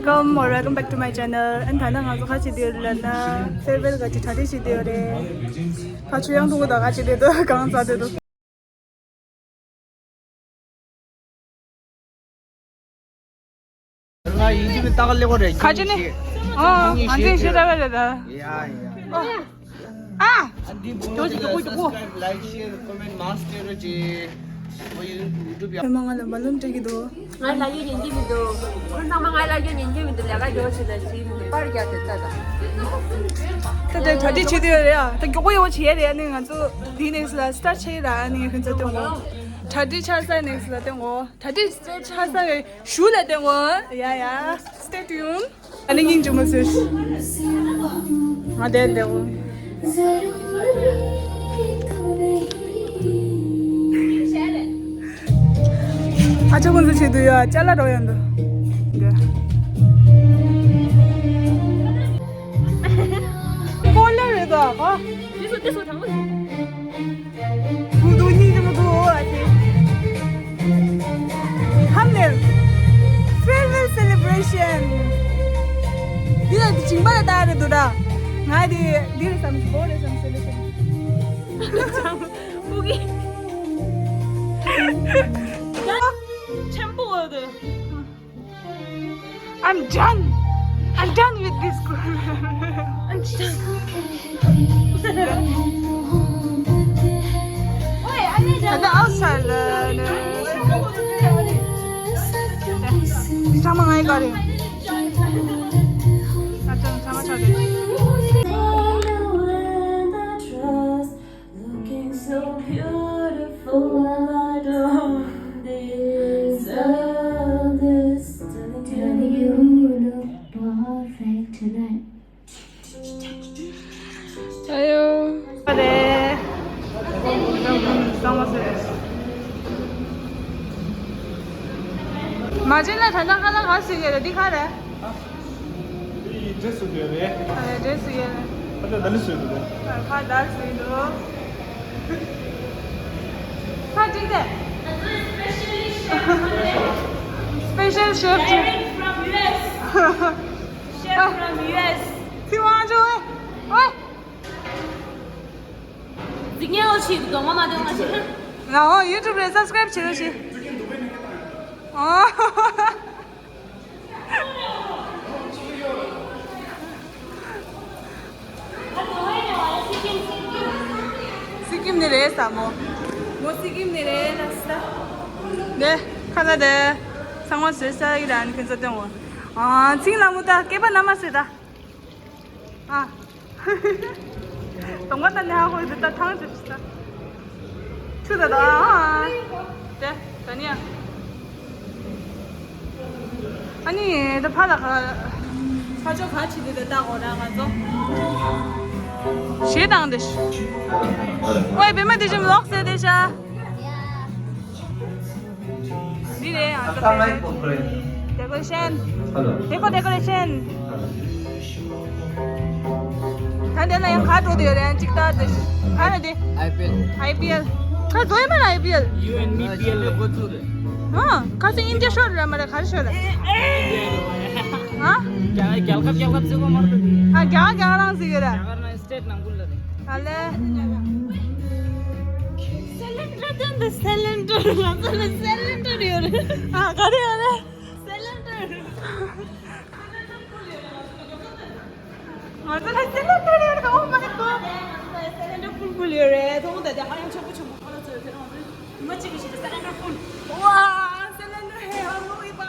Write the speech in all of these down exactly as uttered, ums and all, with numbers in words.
Welcome or welcome back to my channel. ཨན་ད་ནང་ང་ཚོ་ག་རེ་བྱེད་དེ་ཡོད་ལབ་ན་ཕེར་ཝེལ་ག་ཅིག་གྲ་སྒྲིག་བྱེད་དེ་ཡོད་རེད། ཕ་ཆོས་དབྱངས་ཐུང་པོ་དང་ག་རེ་བྱེད་དེ་འདུག་གང་ཟ་དེ་འདུག་ང་ཡིན་གཅིག་མིན་ལྟ་ག་སླེབས་པ་རེད། ཁ་ཆེ་ནི། ཨོ། ང་ཚོའི་ཤེས་ར་བ་རེད་ད། ཡ་ཡ། ཨ། ཨ་འདི་བོ་ཇོ་ཇོ་ཇོ་ཇོ། Subscribe, like, share, comment མང་སྟེ་རོ་ཅེ། ཨོ་ཡུ་ཊུབ་ཡ། ཨེ་མ་ང་ལ་མ་ལུམ་སྤྲད་ཀྱི་འདུག་ང་ལ་ཡོད་ཉན་གྱི་མི་འདུག་ཁོང་ཚང་མ་ང་ལ་ཡོད་ཉན་གྱི་མི་འདུག་ལས་ཀ་ཡོད་ཆེ་ལ་ཞིག་མི་འདུག་པར་རྒྱག་དེ་ལྟ་དང་། ད་དེ་གྲ་སྒྲིག་བྱེད་དུས་རེད་ཨ། ད་མགྱོགས་པོ་ཡོང་བྱེད་རེད་ཨ། ནི་ང་ཚོ་དེའི་ནེག་སི་ལ་སི་ཊར་ཊི་བྱེད་ར་ཨ། ནི་ཁྱོད་ཚོ་སྟོན་གོ་གྲ་སྒྲིག་ཆགས་ས་ནེག་སི་ལ་སྟོན་གོ་གྲ་སྒྲིག་ཆགས་ས་གི་གཞུག་ལ་སྟོན་གོ་ཡ་ཡ། Stay tuned. ཨ་ནི་སྙིང་རྗེ་མོ་ཟེར། ང་བསྡད་བསྡད་འོ། ཨ་ཅག་ཁོང་ཚོ་བྱེད་དུ་ཡོད། ཅ་ལག་རོ་ཡོད་འདུག་འདི་ཀོ་ལ་རེད་ད་ག་ཏི་སུ་ཏི་སུ་དང་པོ་ཞིག་ཐུང་ཐུང་གཉིས་ཀྱི་མི་འདུག་ཨ་ཅེ། ཐམ་ནེལ། Farewell celebration. འདི་ལ་འདི་བྱིངས་པ་ལ་བཏགས་རེད་འདུག་ད། ང་འདི་འདི་རེད་བསམ་སོང་། འདི་རེད་བསམ་སོང་། ལེ་ཤ། ཨུ་གི། ཆེན་པོ་འོ་དེ། I'm done. I'm done with this school. I'm done. ད་ལྟ་ཨའུ་ཊི་སའེ་ཌི་ལ་ནས། ཚང་མ་ང་ཡི་ག་རེད། ཨ་ཅང་ཚང་མ་ཆགས་རེད། Looking so beautiful, I don't deserve this. Telling you you look perfect tonight. ཨ་ཡོ། ཨ་རེ། མ་བྱན་ལ་ད་ལྟ་ཁ་ལག་ག་ཟེར་གི་རེད། འདི་ག་རེད། འདི་ཌེ་སི་བཟོ་གི་ཡོད་རེད། ཨ་རེ་ཌེ་སི་བཟོ་གི་ཡོད་རེད། ཨ་ད་ད་ལི་བཟོས་འདུག་རེད། ཨ་ཁ་ད་ལི་བཟོས་འདུག་ཁ་ཅིག་དེ། Special chef. Direct from U S. Chef from U S. ཚེ་དབང་ཆོས། ཨོ། འཛིན་ཉེ་འོ་ཆིག་གདོང་མ་མ་གདོང་མ་ཆེ། ང་འོ་ཡུ་ཊུབ་རེ་སབ་སི་ཀ་རེབ་བྱེད་རོགས་བྱེད། ཨོ། སི་ཀིམ་ནས་རེད་ས་མོ། མོ་སི་ཀིམ་ནས་རེད་ལ་ས། ནས་ཁ་ལ་དེ་ཚང་མ་བཟོས་ས་ཡི་ར་ནི་ཁྱོད་ཚོ་སྟོན་འོ། ཨ་ཚིང་ལ་མོ་ད་སྐེད་པ་ན་མ་ཟེར་ད། ཨ། གདོང་པ་ལྟ་ནས་ཧ་གོ་ཡི་འདུག་ད་ཐང་ཆུ་ཆུ་ད། ཆུ་ད་ད་ཨ། དེ་ད་ནི་ཨ། ཨ་ནི་ད་ཕ་ལ་ག་ཕ་ཅོ་ག་ཆི་དེ་ད་ལྟ་གོ་ར་ང་ཚོ། ཞེ་དང་དེ་ཤི། ཨོའི་བེ་མ་དེ་ཅི་ལོག་སེ་དེ་ཤ། འདི་རེད་ཨ། ད་ལྟ་ལ་ཡིན་པོ་ཁོ་རེད། ཌེ་ཀོ་རེ་ཤན། ཧ་ལོ། ཌེ་ཀོ་ཌེ་ཀོ་རེ་ཤན། ད་འདི་ལ་ཡང་ག་འགྲོ་དེ་རེད་ཅིག་ལྟ་དེ། ག་རེ་དེ། ཨའི་པི་ཨེལ། ཨའི་པི་ཨེལ། ད་འགྲོ་ཡི་མ་རེད་ཨའི་པི་ཨེལ། You and me P L A go to རེད། ཨ། ཁ་སང་ཨིན་ཌི་ཡ་ཤོར་རེད་མ་རེད་ག་རེ་ཤོར་རེད། ཨ། རྒྱ་རྒྱལ་ཁབ་རྒྱལ་ཁབ་ཟེར་གོ་མ་རེད། ཨ་རྒྱ་རྒྱ་རང་ཟེར་གི་རེད། རྒྱ་གར་ནང་སི་ཊེཊ་ནང་ཁུལ་ལ་རེད། ཨ་ལེ། སི་ལིན་ཌར་དེ་འདི་སི་ལིན་ཌར་ང་ཚོ་ལ་སི་ལིན་ཌར་ཡོད་རེད། ཨ་ག་རེ་ཡོད་རེད། སི་ལིན་ཌར། ང་ཚོ་ལ་སི་ལིན་ཌར་ཡོད་རེད། Oh my God. སི་ལིན་ཌར་ཕུལ་ཕུལ་ཡོད་རེད། ཐོག་མ་ད་དེ་ཧ་ཡང་ཆེན་པོ་ཆེན་པོ་ཁོ་ལ་ཚོད་དེ་རང་ཚོ་མི་གཅིག་གིས་ཤི་སི་ལིན་ཌར་ཕུལ། ཝ། སི་ལིན་ཌར་ཧེ་ཧ་ལོ་ཡི་པ།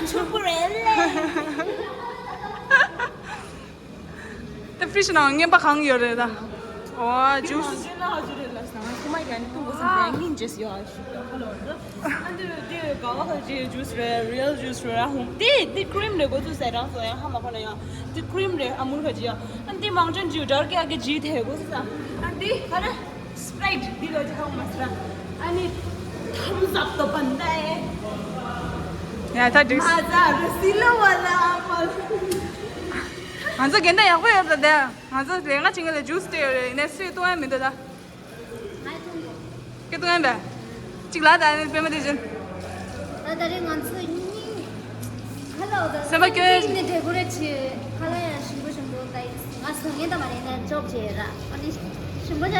ང་ཚོ་ཕྱུག་པོ་རེད་ལེ། ད་ཕི་རིཇ་ནང་རྔན་པ་གང་ཡོད་རེད་ད། ཨོ་ཇུས། ཇུས་ལ་ཇུས་རེད་ལ་སང་ཁོ་མ་ཡང་ཏུ་གོ་སང་ངིན་ཇེས་ཡོད་ཨ་ཤི་ཁོ་ལ་ཨ་འདི་འདི་ག་བ་ག་ཇི་ཇུས་རེད། རི་ཡལ་ཇུས་རེད། ཨ་ཧུང་འདི་འདི་ཀྲིམ་རེད་གོ་ཚུ་ཟེར་རང་སོ་ཡང་ཧ་མ་ཁོ་ལ་ཡང་འདི་ཀྲིམ་རེད། ཨ་མུལ་ག་ཇི་ཡ་ཨ་འདི་མང་ཅན་ཇི་ཡོད་ཌར་ཀེ་ཨ་གེ་ཇི་ཐེ་གོ་སུ་ས་ཨ་འདི་ག་རེ། སི་པི་རའེ་ཊི་འདི་ལོ་ཅི་ཧ་མ་སི་ར། ཨ་ནི་ཐམ་སི་ཨབ་དོ་པན་ད་ཨེ། ཡ་ད་འགྲིག་མ་ཟ་རུ་སི་ལོ་བ་ལ་ཨ་མ། ང་ཚོ་འགན་ད་ཡག་པོ་ཡོད་ད་དེ། ང་ཚོ་ལས་ང་ཆིང་ག་ལ་ཇུས་སྟེ་ཡོད་རེད། ནས་སུས་བཏུང་ཡ་མི་འདུག་ད། ང་བཏུང་འདུག་ཀེ་བཏུང་ཡ་འདྲ། གཅིག་ལ་ད་ནི་པད་མ་དེ་བཞིན། ད་ད་རེས་ང་ཚོ་གཉིས། སེམས་པ་སྐྱོ། ནི་ཌེ་ཀོ་རེཊ་བྱས། ཁ་ལག་ཡང་ཞིམ་པོ་ཞིམ་པོ་ད་ང་སོང་ངེ་ད་མ་རེད་ན་ཅོབ་བྱས་ར། ཨ་ནི་ཞིམ་པོ་ཆ་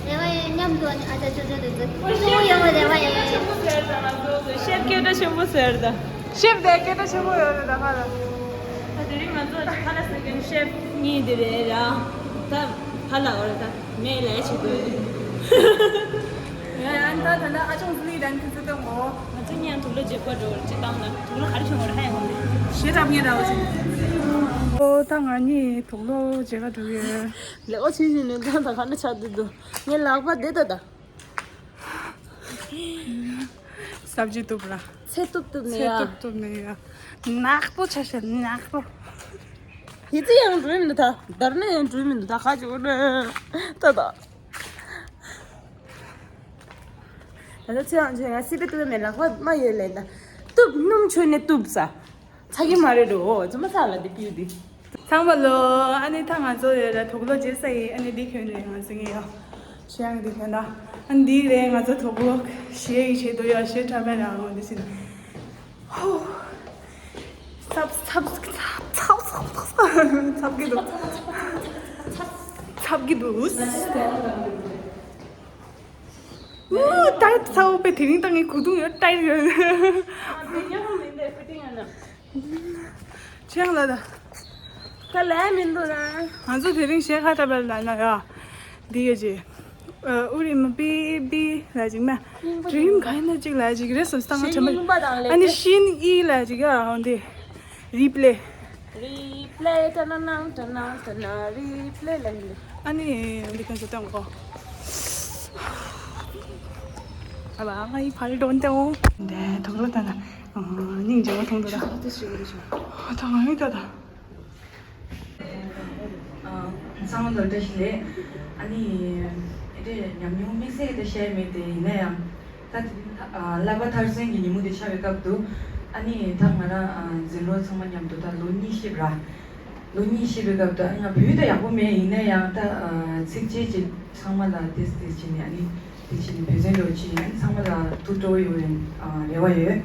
རེ་བ་ཡང་མཉམ་དུ་ཨ་ནི་ཨ་ཅག་ཅོ་ཅོ་དེ་ཚོ་ཞིམ་པོ་ཡོང་བ་རེ་བ་ཡང་ཡོད། ཤེབ་སྐད་གྲགས་ཆེན་པོ་ཟེར་ད། ཤེབ་དེ་སྐད་གྲགས་ཆེན་པོ་ཡོད་རེད་ད་ཁ་ལ། ད་དེ་རིང་ང་ཚོ་ཁ་ལག་ཟ་མཁན་ཤེབ་གཉིས་དེ་རེད་ར། ད་ཁ་ལག་འོ་རེད་ད་མེད་ལས་བྱེད་དགོས། ཡང་ད་ད་ལྟ་ཨ་ཅོང་ཟི་ལི་དང་ཁི་ཚི་ཏང་གོ། ང་ཚོ་མཉམ་དུག་ལོ་བརྗེ་པོ་འགྲོ་ཅི་བཏང་ན་དུག་ལོ་ག་རེ་བྱུང་བ་རེད་ཧ་ཡང་གོ་མེད། ཞེ་དྲག་ངེས་འདྲ་བ་ཞིག་ཨོ་ད་ང་གཉིས་དུག་ལོ་བརྗེ་ག་འགྲོ་གི་ཡོད། ལེགས་པོ་བྱེད་བཞིན་ནས་ད་ད་ག་འདྲ་ཆགས་འདུག་འདུག་ངའི་ལག་པ་བདེ་ད་ད། སབ་ཇི་གཏུབ་ར། ཚེ་གཏུབ་གཏུབ་ནས་ཚེ་ཡ། གཏུབ་གཏུབ་ནས་ཡ། ནག་པོ་ཆ་ཤ་ནག་པོ། ཧི་ཙི་ཡང་འགྲོས་མི་འདུག་ད་དར་ནས་ཡང་འགྲོས་མི་འདུག་ད་ཁ་ཅིག་འོ་ད་ད། ད་ལྟ་ཚེ་ཡང་ཆོས་ང་སི་པི་ཏུ་མེ་ལག་པ་མ་ཡོད་ལས་ད། གཏུབ་སྣུམ་ཆུ་ནས་གཏུབ་ས། ཚ་གི་མ་རེད་འགྲོ་ཨོ་ཙུ་མ་ཚ་ལ་འདི་པིའུ་འདི། ཚང་མ་ལོ། ཨ་ནི་ད་ང་ཚོ་ཡོད་ལ་དུག་ལོ་བརྗེ་ས་ཡིན། ཨ་ནི་འདི་གྱོན་ནས་ང་ཚོ་ངས་ཡོ་ཤི་ཡང་འདི་གྱོན་ད། ཨ་ནི་འདི་རེད་ང་ཚོ་དུག་ལོ་ཞེ་ཡི་ཆེད་དུ་ཡོ་ཤི་ཁྲ་མེ་ར་ང་འདི་ཟིན། ཧོ། ཚབ་ཚབ་ཚབ་ཚབ་ཚབ་ཚབ་ཚབ་གི་འདུག་ཚབ་གི་འདུག་ཨུ་ཏའི་ཚའོ་པེ་དེ་རིང་ད་ངའི་གོས་ཐུང་ཡོད་ཏའི་ཡོད། ཅང་ལ་ད། ད་ལས་མི་འདུག་ན། ང་ཚོ་དེ་རིང་གཞས་ཁ་བཏབ་པ་ལ་ན་ཡ། འདི་ཡོད་ཅེ། ཨུ་རི་མ་པི་པི་ལ་ཅིག་ན། ཌྲིམ་ག་ན་ཅིག་ལ་ཅིག་རེད་སོང་སྟངས་ཆ་མ། ཨ་ནི་ཤིན་ཨི་ལ་ཅིག་ཡ་འོན་ཏེ། རི་པི་ལེ། རི་པི་ལེ་ཏ་ན་ནང་ཏ་ན་ཏ་ན་རི་པི་ལེ་ལ་ཡིན། ཨ་ནི་འདི་ག་ཚོད་བཏང་གོ། ཨ་ལ་ང་ཡི་ཕ་རི་ཌོན་ཏེ་འོ། འདི་དུག་ལོ་ཏ་ན། སྙིང་རྗེ་བ་མཐོང་འདུག་ད། ད་ང་ཡི་ད་ད། ཚང་མ་ལ་བཀྲ་ཤིས་བདེ་ལེགས། ཨ་ནི། ཨེ་དེ་ཉམས་མྱོང་དམིགས་བསལ་དེ་བཤད་མེད་དེ་ཡིན་ན་ཡང་། ད་དེ་རིང་ད་བསླབ་པ་མཐར་སོན་གྱི་ཉིན་མོ་དེ་ཆགས་པའི་སྐབས་དུ། ཨ་ནི་ད་ང་རང་འཛིན་གྲོགས་ཚང་མ་མཉམ་དུ་ད་ལོ་གཉིས་ཤིག་ར། ལོ་གཉིས་ཤིག་པའི་སྐབས་དུ་ཨ་ནི་ང་བོད་ཡིག་ད་ཡག་པོ་མེད་ཡིན་ན་ཡང་ད་ཚིགས་བཅད་ཅིག་ཚང་མ་ལ་ཏེས་ཏེས་བྱས་ནས་ཨ་ནི་དེ་བྱས་ནས་བོད་དོན་འགྲོ་ཅིག་ཨ་ནི་ཚང་མ་ལ་ཐུགས་སྤྲོ་བོ་ཡོང་བའི་རེ་བ་ཡོད།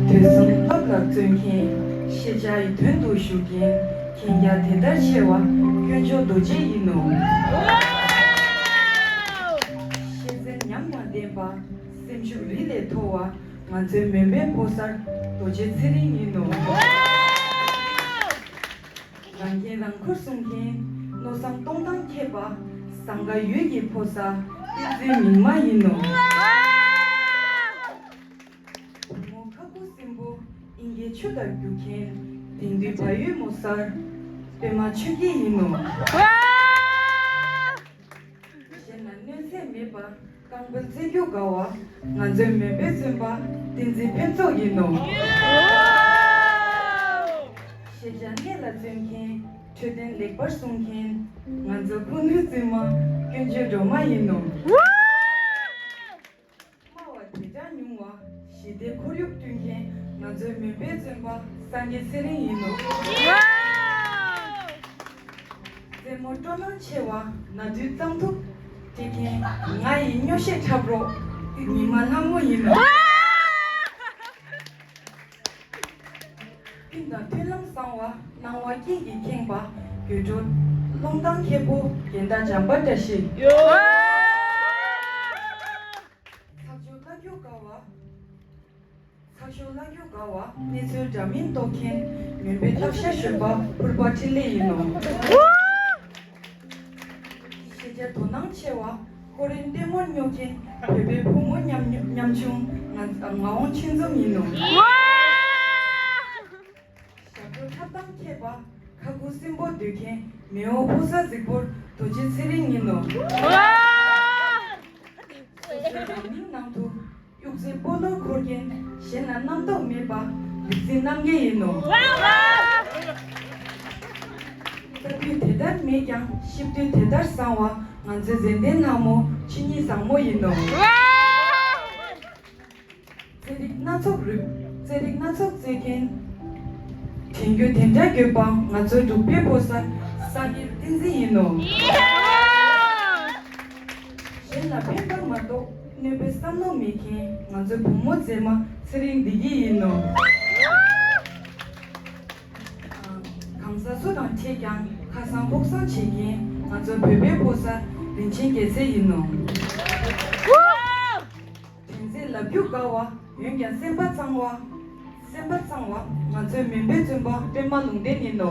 དུས་གསུམ་བསླབ་ལ་བརྩོན་མཁན། ཤེས་བྱ་ཡི་དོན་དུ་ཞུགས་མཁན། མཁྱེན་རྒྱ་དེ་ལྟར་ཆེ་བ་དཀོན་མཆོག་རྡོ་རྗེ་ཡིན་ནོ། ཤེས་ཚད་ཉམས་དང་ལྡན་པ། སེམས་ཤུགས་རི་ལས་མཐོ་བ། ང་ཚོའི་མོན་པའི་ཕོ་གསར་རྡོ་རྗེ་ཚེ་རིང་ཡིན་ནོ། རང་འགན་རང་འཁུར་སྲུང་མཁན། མནོ་བསམ་གཏོང་སྟངས་མཁས་པ། ཟངས་དཀར་ཡུལ་གྱི་ཕོ་གསར་བསྟན་འཛིན་མིག་དམར་ཡིན་ནོ། བུ་མོ་ཁ་ཁུ་སིམ་པོ་དབྱིན་སྐད་ཆུ་ལྟར་རྒྱུག་མཁན། དེང་དུས་བལ་ཡུལ་མོ་གསར་པད་མ་ཆོས་སྐྱིད་ཡིན་ནོ། གཞན་ལ་གནོད་འཚེ་མེད་པ་རྐང་པའི་རྩེ་རྒྱུ་དགའ་བ། ང་ཚོའི་མོན་པའི་བཙུན་པ་བསྟན་འཛིན་ཕུན་ཚོགས་ཡིན་ནོ། ཤེས་བྱ་གནད་ལ་བརྩོན་མཁན། འཕྲོད་བསྟེན་ལེགས་པར་སྲུང་མཁན། ང་ཚོ་ཕུ་ནུའི་བཙུན་མ་དཀོན་མཆོག་སྒྲོལ་མ་ཡིན་ནོ། སྨྲ་བ་དེ་འདྲ་ཉུང་བ་ཞི་བདེའི་ཁོར་ཡུག་བསྐྲུན་མཁན། ང་ཚོའི་མོན་པའི་བཙུན་པ་སངས་རྒྱས་ཚེ་རིང་ཡིན་ནོ། རྩེད་མོ་སྤྲོ་སྣང་ཆེ་བ་ན་དུས་གཙང་ཐུག་སྤྲད་མཁན། ང་ཡི་སྨྱོ་བཤད་འཁྲབ་རོགས་ཉི་མ་ལྷ་མོ་ཡིན་ནོ། ཀུན་དང་མཐུན་ལམ་བཟང་བ་སྣང་བ་སྐྱིད་ཀྱིས་ཁེངས་པ། དགོད་བྲོ་རླུང་ལྡང་མཁས་པོ་རྒན་བདག་འཇམ་དཔལ་བཀྲ་ཤིས། ཚགས་ཚུད་ལྟ་རྒྱུ་དགའ་བ། ཚགས་ཤོག་ལྟ་རྒྱུ་དགའ་བ། གནས་ཚུལ་འདྲ་མིན་རྟོགས་མཁན། མོན་པའི་སྟག་ཤར་གཞོན་པ་ཕུར་པ་འཕྲིན་ལས་ཡིན་ནོ། ཤེས་བྱ་དོ་སྣང་ཆེ་བ། ཀོ་རིན་ལྟད་མོར་སྨྱོ་མཁན། བོད་པའི་བུ་མོ་ཉམ་ཉམ་ཆུང་། ང་ང་དབང་ཆོས་འཛོམས་ཡིན་ནོ། ཞབས་བྲོ་འཁྲབ་སྟངས་མཁས་པ། ཁ་ཁུ་སིམ་པོ་སྡོད་མཁན། མེས་དབོན་ཕོ་གསར་རྫིག་པོ་རྡོ་རྗེ་ཚེ་རིང་ཡིན་ནོ། སོ་སོའི་ནང་མིའི་ནང་དུ་གཡུག་རྩེ་སྤོ་ལོར་འཁོར་མཁན། གཞན་ལ་རྣམ་རྟོག་མེད་པ་ལུས་རྩལ་རྣམ་རྒྱལ་ཡིན་ནོ། ལྟ་དུས་དེ་ལྟར་མེད་ཀྱང་གཤིབ་དུས་དེ་ལྟར་བཟང་བ། ང་ཚོའི་མཛེས་ལྡན་ལྷ་མོ་ཆོས་ཉིད་བཟང་མོ་ཡིན་ནོ། རྩེད་རིགས་སྣ་ཚོགས་རུས། རྩེད་རིགས་སྣ་ཚོགས་རྩེད་མཁན། དྲན་རྒྱུ་དེ་འདྲ་དགོས་པ་ང་ཚོའི་འབྲུག་པའི་ཕོ་གསར་ས་དགེ་བསྟན་འཛིན་ཡིན་ནོ། གཞན་ལ་ཕན་པར་མ་གཏོགས་ གནོད་པའི་བསམ་བློ་མེད་མཁན་ང་ཚོའི་བུ་མོ་མཛེས་མ་ཚེ་རིང་བདེ་སྐྱིད་ཡིན་ནོ། གང་ཟག་སུ་དང་འཕྲད་ཀྱང་ཁ་སང་ཧུར་བརྩོན་བྱེད་མཁན་ང་ཚོའི་བོད་པའི་ཕོ་གསར་རིན་ཆེན་རྒྱལ་མཚན་ཡིན་ནོ། དྲན་ཚེ་ལབ་རྒྱུ་དགའ་བ། འོན་ཀྱང་སེམས་པ་གཙང་བ། སེམས་པ་གཙང་བ། ང་ཚོའི་མུན་པའི་བཙོན་པ་པད་མ་ལུང་བསྟན་ཡིན་ནོ།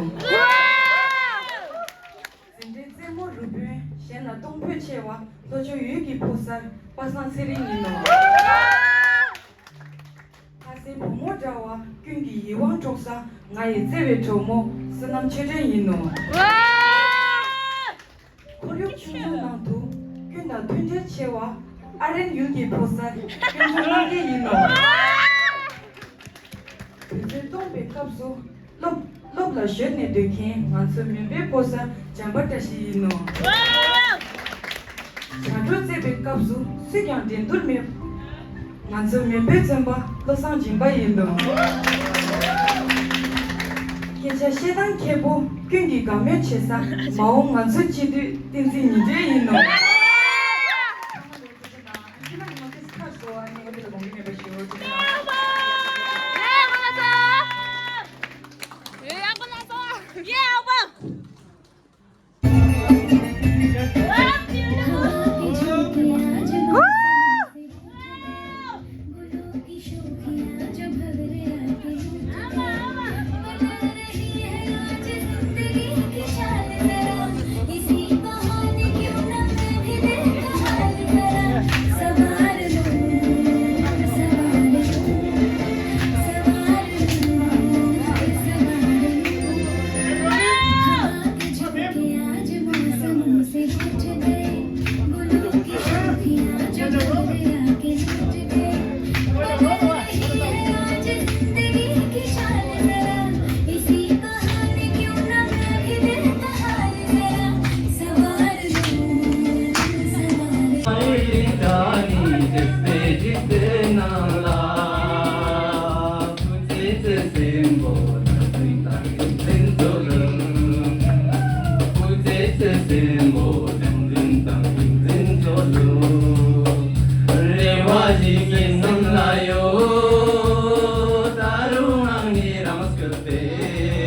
འཛིན་གྲྭའི་རྩེད་མོ་རུ་དཔོན། གཞན་ལ་གཏོང་ཕོད་ཆེ་བ། ལྷོ་ཕྱོགས་ཡུལ་གྱི་ཕོ་གསར། པ་སངས་ཚེ་རིང་ཡིན་ནོ། ལྷ་སའི་བུ་མོ་འདྲ་བ། ཀུན་གྱི་ཡིད་དབང་འཕྲོག་ས། ང་ཡི་བརྩེ་བའི་གྲོགས་མོ། བསོད་ནམས་ཆོས་སྒྲོན་ཡིན་ནོ། ཁོར་ཡུག་ཆུང་ཆུང་ནང་དུ། ཀུན་དང་མཐུན་འབྲེལ་ཆེ་བ། ཨ་རན་ཡུལ་གྱི་ཕོ་གསར། ཀུན་འབྱུང་གླང་རྒན་ཡིན་ནོ། དུས་ཚོད་སྟོང་པའི་སྐབས་སུ། སློབ་སློབ་ལ་གཞོལ་ནས་སྡོད་མཁན་ང་ཚོའི་མུན་པའི་ཕོ་གསར་བྱམས་པ་བཀྲ་ཤིས་ཡིན་ནོ། བྱ་སྒྲོ་རྩེ་བའི་སྐབས་སུ་སུས་ཀྱང་འགྲན་བསྡུར་མེད། ང་ཚོའི་མུན་པའི་བཙོན་པ་བློ་བཟང་སྦྱིན་པ་ཡིན་ནོ། སྐད་ཆ་བཤད་སྟངས་མཁས་པོ། ཀུན་གྱིས་དགའ་མོས་བྱེད་ས། མ་འོངས་ང་ཚོའི་སྤྱི་འཐུས་བསྟན་འཛིན་ཉི་སྒྲོན་ཡིན་ནོ།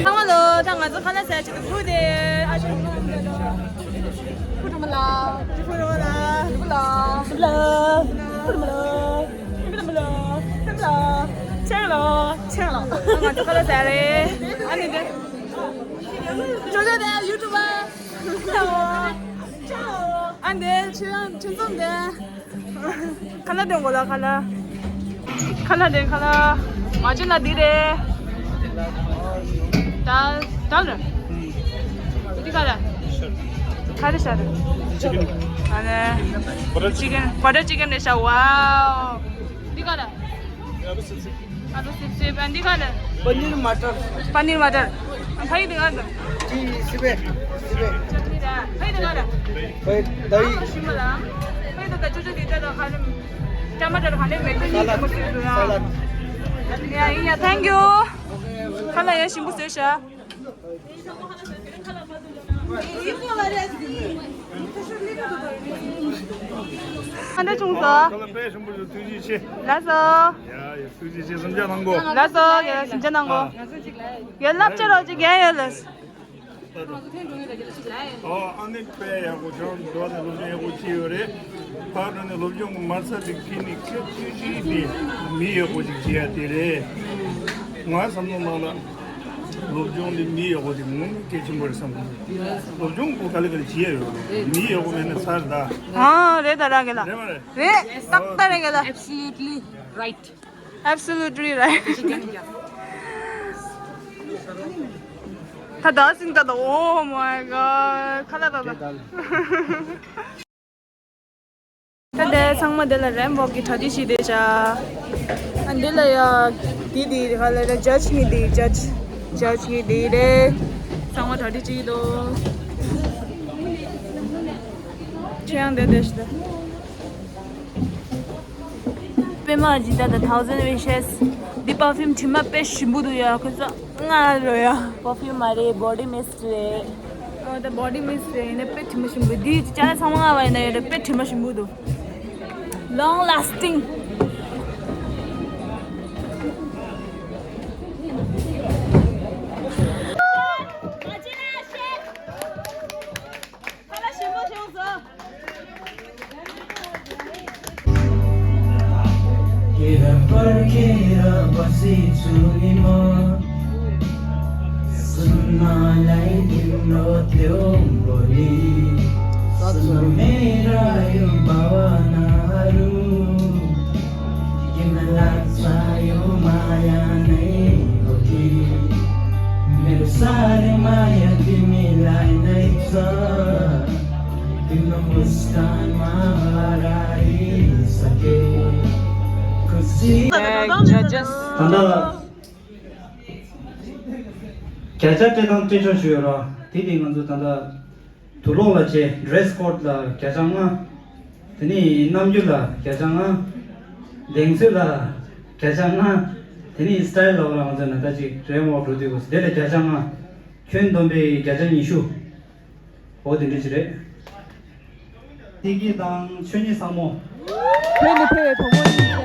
ཚང་མ་ལོ། ད་ང་ཚོ་ཁ་ལག་ཟ་ཆེད་དུ་ཕུ་དེ་ཨ་ཅོ། ཕུ་རུ་མ་ལ། ཕུ་རུ་མ་ལ། ཕུ་ལ། ཕུ་རུ་མ་ལ། ཕུ་རུ་མ་ལ། ཕུ་ལ། ཆེན་ལོ། ཆེན་ལོ། ང་ཚོ་ཁ་ལག་ཟ་རེད། ཨ་ནི་དེ། ཅོ་ཅོ་དེ་ཡུ་ཊུབ་པ། ཨ་འདི་ཆུ་ཆུ་འཛོམས་དེ། ཁ་ལག་དེ་གོ་ལ་ཁ་ལག་ཁ་ལག་དེ་ཁ་ལག་མ་བྱུང་ན་འདི་རེད། ད་ད་རེད། འདི་ཁ་ལག་ཁ་རེད་ཤ་རེད། ཨ་ནི་བ་ཊར་ཅི་ཀན་བ་ཊར་ཅི་ཀན་རེད་ཤ། ཝའོ། འདི་ཁ་ལག་ཨ་ལུ་སིབ་སིབ། ཨ་འདི་ག་ལ། པ་ནིར་མ་ཊར། པ་ནིར་མ་ཊར། ཕ་ཡི་དེ་ག་ལ། ཅི་སི་པེ། སི་པེ། ཕ་ཡི་དེ་ག་ལ། ཕ་ཡི་དའི། ཕ་ཡི་དེ་ད་ཅོ་ཅོ་དེ་ད་ད་ག་ལ། ཊ་མ་ཊར་ག་ལ་མེད་དེ་ནི་མོ་སི་རུ་ཡ། ཡ་ཡ། ཐེང་ཀྱུ། ཁ་ལག་ཡ་ཞིམ་པོ་བཟོས་ཤག་ཨ་འདྲ་བྱུང་སོང་། ཁ་ལག་དཔེ་ཞིམ་པོ་ཞིག་ཐུགས་རྗེ་ཆེ། ལགས་སོ། ཡ་ཡ། ཐུགས་རྗེ་ཆེ། གཟིམ་འཇག་གནང་གོ། ལགས་སོ། ཡ་གཟིམ་འཇག་གནང་གོ། ཡ་ལབ་ཅི་རོགས་ཅིག་རྒན་ཡོད་ལགས། ཨོ་ཨ་ནི་དཔེ་ཡག་པོ། ཁྱོད་འགྲོ་ནས་སློབ་སྦྱོང་ཡག་པོ་བྱས་ཡོད་རེད། ཕར་འགྲོ་ནས་སློབ་སྦྱོང་གི་མ་རྩ་དེ་ཕི་ནི་ཁྱེད་ཁྱེད་ཀྱིས་དེ་མི་ཡག་པོ་ཅིག་བྱེད་ཡ་དེ་རེད། ང་བསམ་བློ་ནང་ལ། སློབ་སྦྱོང་འདི་མི་ཡག་པོ་དེ་ངོ་མ་གལ་ཆེན་པོ་རེད་བསམ་གྱི་འདུག་སློབ་སྦྱོང་པོ་ག་ལེ་ག་ལེ་བྱེད་ཡ་ཡོད་རེད། མི་ཡག་པོ་མེད་ན་ཚར་ད། ཨ་རེད་ད། ར་གེ་ལ། རེད་མ་རེད། རེད། ཏག་ཏག་རེད་གེ་ལ། Absolutely right. Absolutely right. ད་ད་སིང་ད་ད། Oh my god. ཁ་ལག་ད་ད། ད་དེ་ཚང་མ་དེ་ལ་རེམ་ཝོག་གི་གྲ་སྒྲིག་བྱས་བསྡད་ཤག་ཨ་འདི་ལ་ཡ་དེ་དེ་ག་ལ་རེད། ཇཇ་གཉིས་དེ། ཇཇ་ཇཇ་གཉིས་དེ་རེད། ཚང་མ་གྲ་སྒྲིག་བྱེད་ཀྱི་འདུག་ཁྱེད་རང་དེ་བསྡད་ཤག་པད་མ་ཇི་ལྟར་དང་thousand wishes། འདི་པར་ཕིའུམ་དྲི་མ་དཔེ་ཞིམ་པོ་འདུག་ཡ། ཁོ་ཚོ་ང་རོ་ཡ། པར་ཕིའུམ་མ་རེད། བོ་ཌི་མིསཊ་རེད། ཨོ་ད་བོ་ཌི་མིསཊ་རེད། ཡིན་ན་དཔེ་དྲི་མ་ཞིམ་པོ། འདི་ཅ་ལག་ཚང་མ་ང་བ་ཡིན་ན་ཡོད་རེད། དཔེ་དྲི་མ་ཞིམ་པོ་འདུག Long lasting. ད་ལྟ་བརྒྱ་ཆ་སྤྲད་སྟངས་སྤྲད་ཆོག་ཞུ་ཡོད་ར། དེ་དེ་ང་ཚོ་ད་ལྟ། དུག་སློག་ལ་བྱས། dress code ལ་བརྒྱ་ཆ་ལྔ། དེ་ནས་རྣམ་འགྱུར་ལ་བརྒྱ་ཆ་ལྔ། གདེང་ཚོད་ལ་བརྒྱ་ཆ་ལྔ། དེ་ནས་style ལ་འོ་ལ་ང་ཚོ་ན་ད་ཅིག་rainwalk འགྲོ་དུས་དེ་ལ་བརྒྱ་ཆ་ལྔ། ཁྱོན་བསྡོམས་པས་བརྒྱ་ཆ་ཉི་ཤུ། འོ་དེ་འདྲ་ཅིག་རེད། བདེ་སྐྱིད་དང་ཆོས་ཉིད་བཟང་མོ། བོད་ནས་ཕེབས་པའི་བུ་མོ་ཡིན།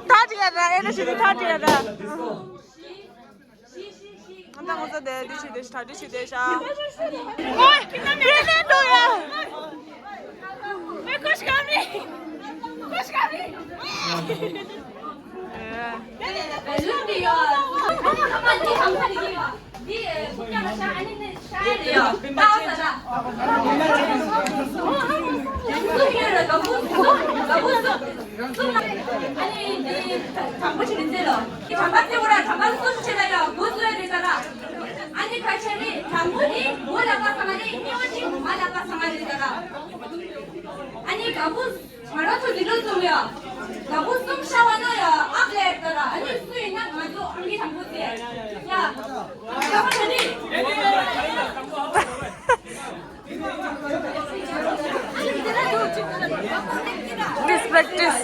ཐག་ཅིག་ཡ་ར། ཨེ་ན་ཞིག་ཐག་ཅིག་ཡ་ར། ཨ་ད་ངོ་ཚ་དེ་དེ་ཆི་དེ་ཤ་དེ་ཆི་དེ་ཤ། ཨོ་ཡེ་ནེ་ཏོ་ཡ། ཨེ་ཁོ་ཤ་ག་མི། ཁོ་ཤ་ག་མི། ང་རང་ཚོ་འདི་འདྲ་བཙུགས་ཡ། དང་པོ་གསུམ་ཤ་བ་ན་ཡ་ཨག་ལས་ད་ར། ཨ་ནི་སུ་ཡིན་ན་ང་ཚོ་ཨང་ཀི་དང་པོ་ཟེར་ཡ། ཡ་ཧ་ནི། Please practice.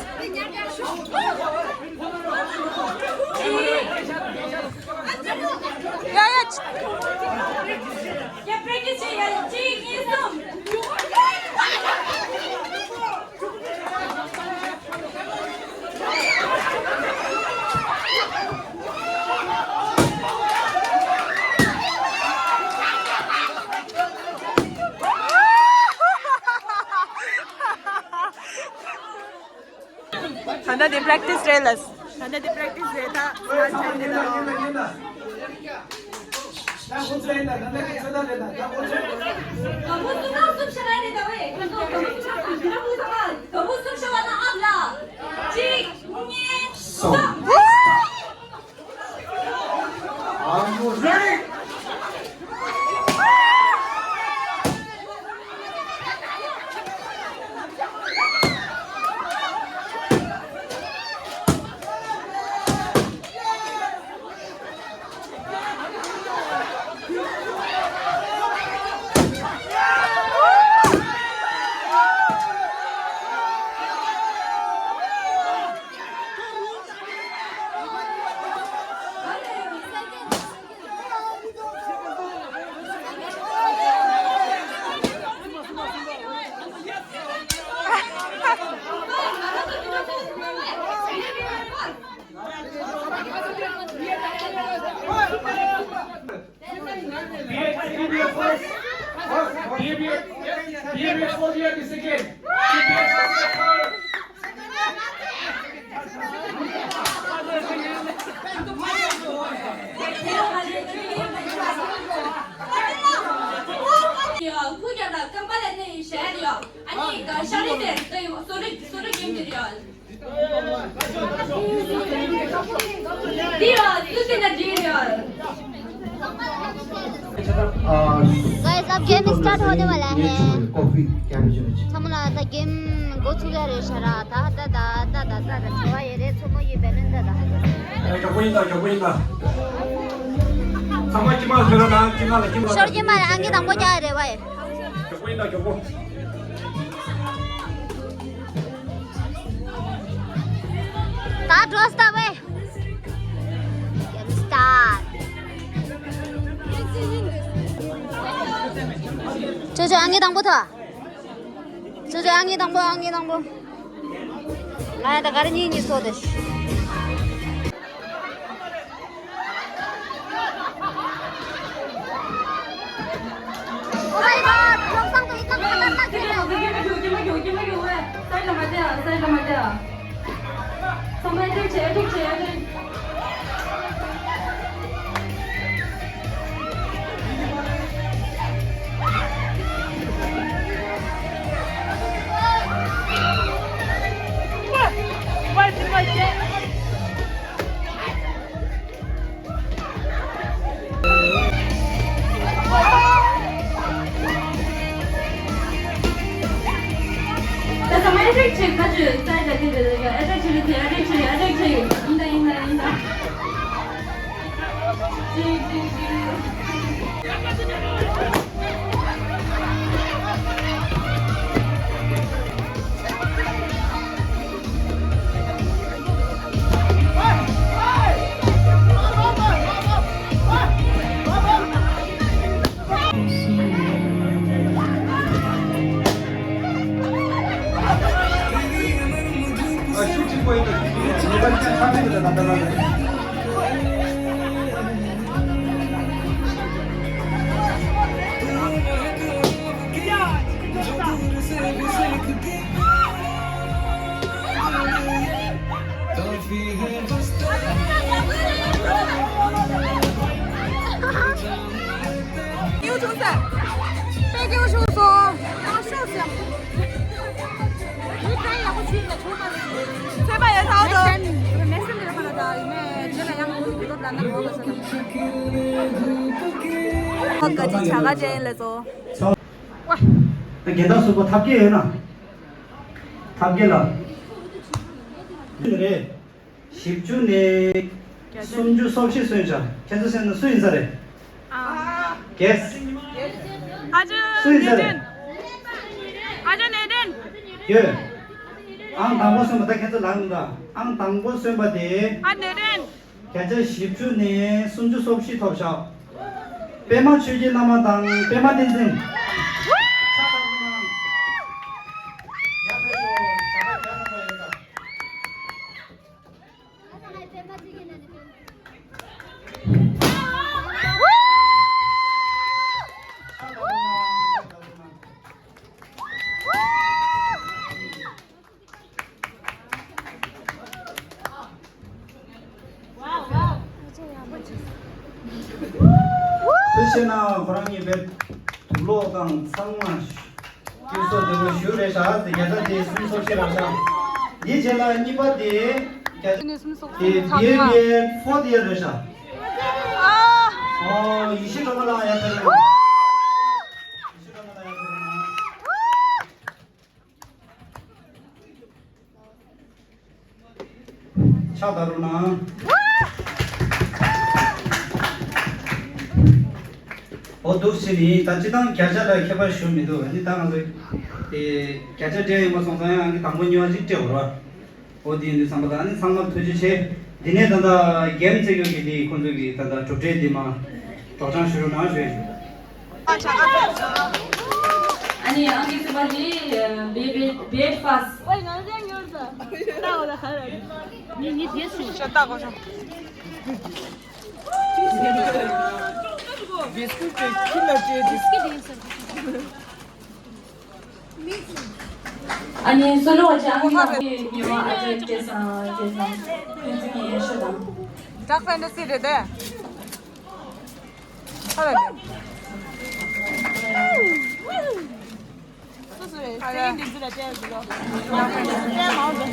ཡ་ཡ། ཡ་practice་བྱེད་ཡ། གཅིག་གཉིས་གསུམ། ད་ལྟ་འདི་practice་རེད་ལགས། ད་ལྟ་འདི་practice་རེད། ད་start་བྱས་རེད་ད། གསུམ། Are you ready? B A, B A first. First, B A, B A, B A B A fourth year is second. B A B A first year third. ཁུ་རྒྱབ་ལ་རྐང་པ་ལ་གནས་ཡིན་ཞལ་ཡོད། ཨ་ནི་ཤ་རི་དེ་ལྟ་ཡོད། སོ་རི་སོ་རི་རྒྱན་དེ་རེད་ཡོད། Guys, अब game start होने वाला है। ཚང་མ་ལ་ད་གེམ་འགོ་ཚུགས་ཡ་རེད་ཤག་ར། ད་ད་ད་ད་ད་ད་ད་བྲོ་བ་ཡོད་རེད། ཚོ་མོ་ཡོད། བེ་ལོན་ད་ད། ཨེ། མགྱོགས་པོ་ཡིན་ད། མགྱོགས་པོ་ཡིན་ད། ཚང་མ་ཁྱིམ་མ་ལ་ཕེབས་རོགས་གནང་། ཁྱིམ་མ་ལ་ཁྱིམ་མ་ལ། ཞོར་ཁྱིམ་མ་ལ་ཨང་ཀི་དང་པོ་རྒྱག་ཡ་རེད་བ། ཨེ། མགྱོགས་པོ་ཡིན་ད། མགྱོགས་པོ། ད་འགྲོ་སྟབས་བས། ཅོ་ཅོ་ཨང་ཀི་དང་པོ་ཐོ། ཅོ་ཅོ་ཨང་ཀི་དང་པོ། ཨང་ཀི་དང་པོ། ང་ཡང་ད་ག་རེ་གཉིས་གཉིས་སོ་དེ། ཡུ་ཐུག་ས། དཔེ་སྐྱིད་པོ་བྱུང་སོང་། ཨ་ཤོག་ཟེར། མི་གང་ཡག་པོ་བྱུང་ན་བྱུང་མ་རེད། ཚོད་པ་ཡོད་ཚ་བ་དང་། མེ་སེམས་རེ་ཕ་ལ་དང་ཡིན་ནས་རྗེས་ལ་ཡང་མུ་གི་ལོ་ལ་ན་གོ་ལ་ས་དང་། ཧ་ག་ཅི་བྱ་ག་ཅན་ལེ་ཚོ། ད་རྒན་བདག་ཟུར་པ་ཐབས་མཁས་ཡོད་ན། ཐབས་མཁས་ལ། རེད། བཞི་བཅུ་ནས་སུམ་ཅུ་སོ་བཞི་སོན་ཤག་ཁྱེད་ཚོ་སོན་ན་སུ་ཡིན་ས་རེད། ཨ། གེས། ཨ་ཅག་སུ་ཡིན་ས་རེད། ཨ་ཅག་ནེ་ཏན། ཡོད། ཨང་དང་པོ་སོན་པ་ད་ཁྱེད་ཚོ་ལངས་ད། ཨང་དང་པོ་སོན་པ་དེ། ཨ་ནེ་ཏན། བརྒྱ་ཆ་བཞི་བཅུ་ནས་སུམ་ཅུ་སོ་བཞི་ཐོབ་ཤག་པད་མ་ཆོས་ཀྱི་བླ་མ་དང་པད་མ་བསྟན་འཛིན། ཐུགས་རྗེ་གནང་། ཁོ་རང་གཉིས་དཔེ་དུག་ལོག་དང་ཚང་མ་སྐྱིད་སོ་བདེ་པོ་ཞུ་རེད་ཤག་དེ་བརྒྱ་ཆ་དེ་སུམ་ཅུ་སོ་བཞི་རེད་ཤག་འདིའི་རྗེས་ལ་གཉིས་པ་དེ་བརྒྱ་ཆ་དེ་བི་ཨེ་བི་ཨེ་ཕོར་དེ་རེད་ཤག་ཨོ་ཡེ་ཤེས་སྒྲོལ་མ་ལགས་ཡར་ཕེབས་རོགས། ཡེ་ཤེས་སྒྲོལ་མ་ལགས་ཡར་ཕེབས་རོགས། ཕྱག་བརྡབ་རོགས་གནང་། འོ་འདུག་སེ་ནི་ད་སྤྱིར་བཏང་བརྒྱ་ཆ་ལ་ཁྱད་པར་ཞུ་མི་འདུག་ཨ་ནི་ད་ང་ཚོ་དེ་བརྒྱ་ཆ་སྤྲད་ཡོང་པ་སོང་ཙང་ཡང་ཨ་ནི་དང་པོ་གཉིས་པ་ཅིག་སྤྲད་འོ་ར། འོ་དེ་ཡིན་དུས་ཙམ་པ་ད་ཨ་ནི་ཚང་མར་ཐུགས་རྗེ་ཆེ། འདི་ནས་ད་ལྟ་གེམ་རྩེ་རྒྱུག་གི་དེ་ཁོང་ཚོ་གི་ད་ལྟ་གྲུབ་འབྲས་འདི་མ་སྒྲོག་སྦྱང་ཞུ་རོགས་གནང་ཞུ། ཨ་ནི་ཨང་ཀི་སི་པ་འདི་བེ་བེ་བེད་ཕ་སི། ཨ་ནི་སོ་ལོ་བ་ཅན་ཨ་ནི་ཉི་མ་ཨ་ཅེ་སྐལ་བཟང་སྐལ་བཟང་ཕུན་ཚོགས་ཀྱི་ཡན་ཤོ་དང་། ཌརྐ་ཕེན་ཏ་སི་རེད་དེ། ཧ་ལས་རེད། སུ་སུ་རེད། སེ་རིང་འདི་ཚོ་ལ་སྤྲད་དགོས་ལོ། སྤྲད་མང་དུ།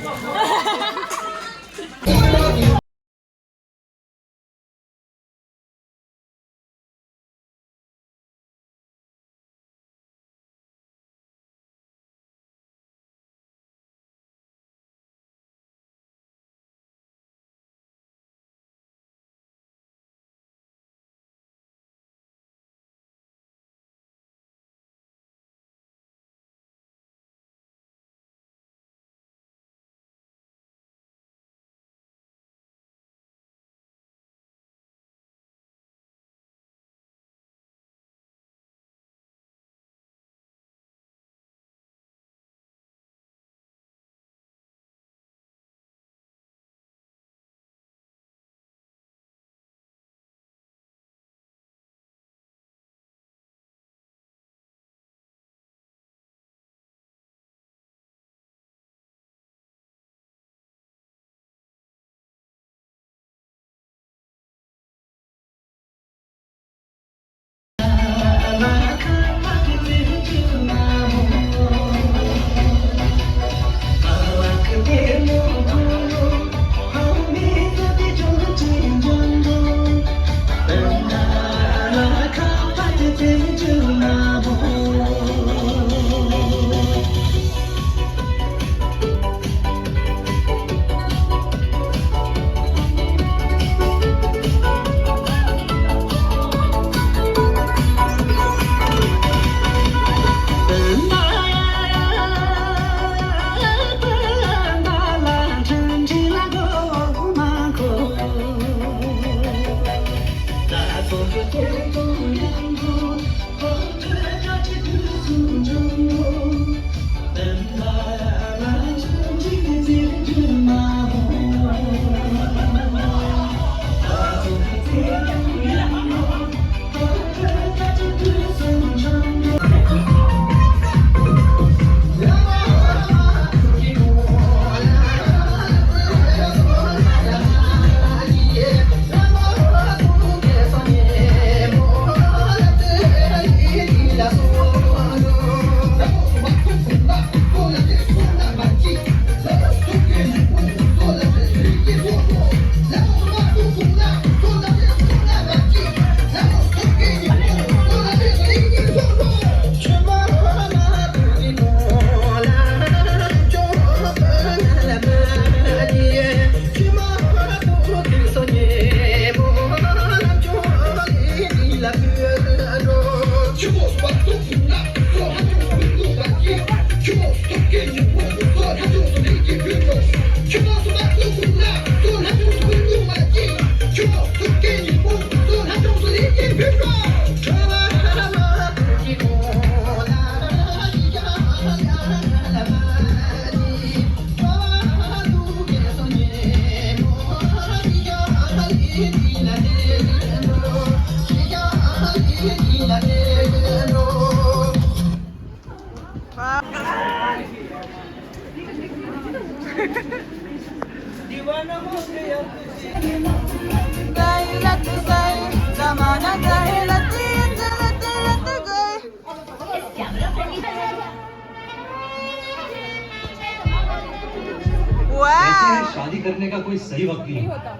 कहते हैं, शादी करने का कोई सही वक्त नहीं होता।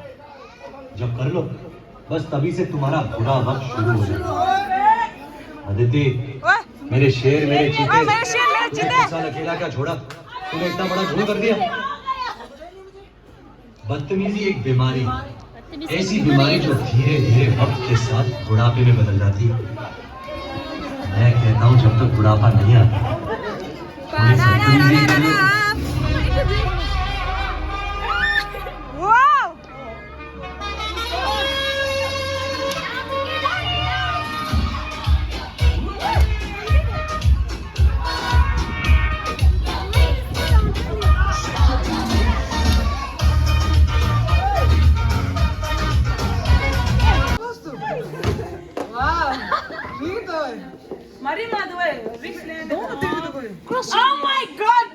जब कर लो, बस तभी से तुम्हारा बुरा वक्त शुरू हो जाता है। अदिति, मेरे शेर, मेरे चीते, मेरे शेर, मेरे चीते। साल अकेला क्या छोड़ा? तूने इतना बड़ा झूठ कर दिया। बदतमीजी एक बीमारी, ऐसी बीमारी जो धीरे धीरे वक्त के साथ बुढ़ापे में बदल जाती है। मैं कहता हूँ, जब तक बुढ़ापा नहीं आता, थोड़ी बदतमीजी करो। Oh my God!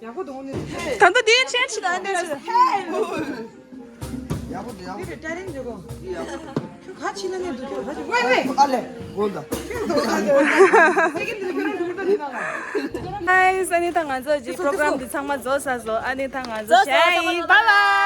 ད་ལྟ་འདི་ཆེན་ཆེ་དང་འདི་ཆེ། ཡག་པོ་འདུག་ཡག་པོ་འདུག་ག་ཕྱི་ལ་ནས་འདུག་ཁྱོད་ག་ཕྱི། ཝེ་ཝེ། ཨ་ལེ། དགོངས་དག་ཨ་ནི་ད་ང་ཚོ་ཀྱི་པྲོ་གྲམ་འདི་ཚང་མ་རྫོགས་ཚར་སོང་། ཨ་ནི་ད་ང་ཚོ་ཞེ་ཡིན། བཱའི་བཱའི།